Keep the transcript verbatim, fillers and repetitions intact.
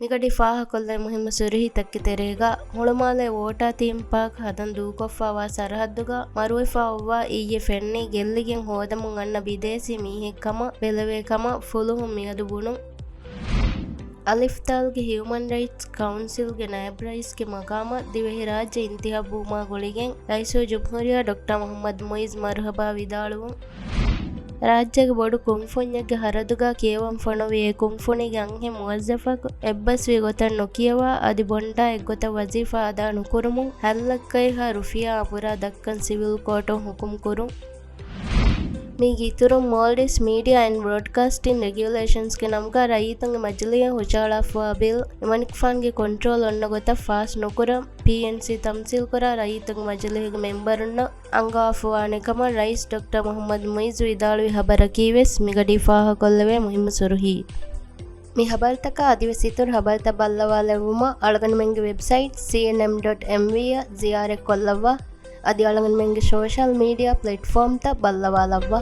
މިގަޑި ފާހަކޮށްލެ މުހިއްމު ސުރުހީ ތަކެތި ތެރޭގަ، ހުޅުމާލެ ވޯޓާ ތީމް ޕާކް ހަދަން ދޫކޮށްފާވާ ސަރަހައްދުގަ މަރުވެފާ އޮއްވާ އިއްޔެ ފެންނީ ގެއްލިގެން ހޯދަމުން އަންނަ ބިދޭސީ މީހެއް ކަމަށް ބެލެވޭ ކަމަށް ފުލުހުން މިއަދު ބުނުން. އަލިފްތާލްގެ ހިއުމަން ރައިޓްސް ކައުންސިލްގެ ނައިބް ރައީސްގެ މަގާމަށް ދިވެހިރާއްޖެ އިންތިހާބު ވުމާ ގުޅިގެން ރައީސުލްޖުމްހޫރިއްޔާ ޑޮކްޓަރ މުޙައްމަދު މުޢިއްޒު މަރުޙަބާ ވިދާޅުވުން. ރާއްޖޭގެ ބޮޑު ކުންފުންޏެއްގެ ހަރަދުގަ ކިޔަވަން ފޮނުވި އެ ކުންފުނީގެ އަންހެން މުވައްޒަފަކު އެއްބަސްވި ގޮތަށް ނުކިޔަވާ، އަދި ބޮންޑާ އެއްގޮތަށް ވަޒީފާ އަދާ ނުކުރުމުން ހަތް ލައްކައެއްހާ ރުފިޔާ އަނބުރާ ދައްކަން ސިވިލް ކޯޓުން ހުކުމް ކުރުން. މީގެ އިތުރުން، މޯލްޑިވްސް މީޑިއާ އެންޑް ބްރޯޑްކާސްޓިން ރެގިއުލޭޝަންސްގެ ނަމުގަ ރައްޔިތުންގެ މަޖިލީހަށް ހުށަހަޅާފައިވާ ބިލް އިމްރާން ޚާންގެ ކޮންޓްރޯލް އޮންނަ ގޮތަށް ފާސް ނުކުރަން، ޕީއެންސީ ތަމްސީލްކުރާ ރައްޔިތުންގެ މަޖިލީހުގެ މެމްބަރުންނަށް އަންގަވާފަވާނެ ކަމަށް ރައީސް ޑޮކްޓަރ މުޙައްމަދު މުޢިއްޒު ވިދާޅުވި ޚަބަރަކީވެސް މިގަޑީ ފާހަގަކޮށްލެވޭ މުހިއްމު ސުރުހީ. މި ޚަބަރުތަކާ އަދިވެސް އިތުރު ޚަބަރުތައް ބައްލަވާލެއްވުމަށް އަޅުގަނޑުމެންގެ ވެބްސައިޓް ސީއެންއެމް ޑޮޓް އެމްވީ އަށް ޒިޔާރަތްކޮށްލައްވާ. އަދި އަޅުގަނޑުމެންގެ ސޯޝަލް މީޑިއާ ޕްލެޓްފޯމްތައް ބައްލަވާލައްވާ.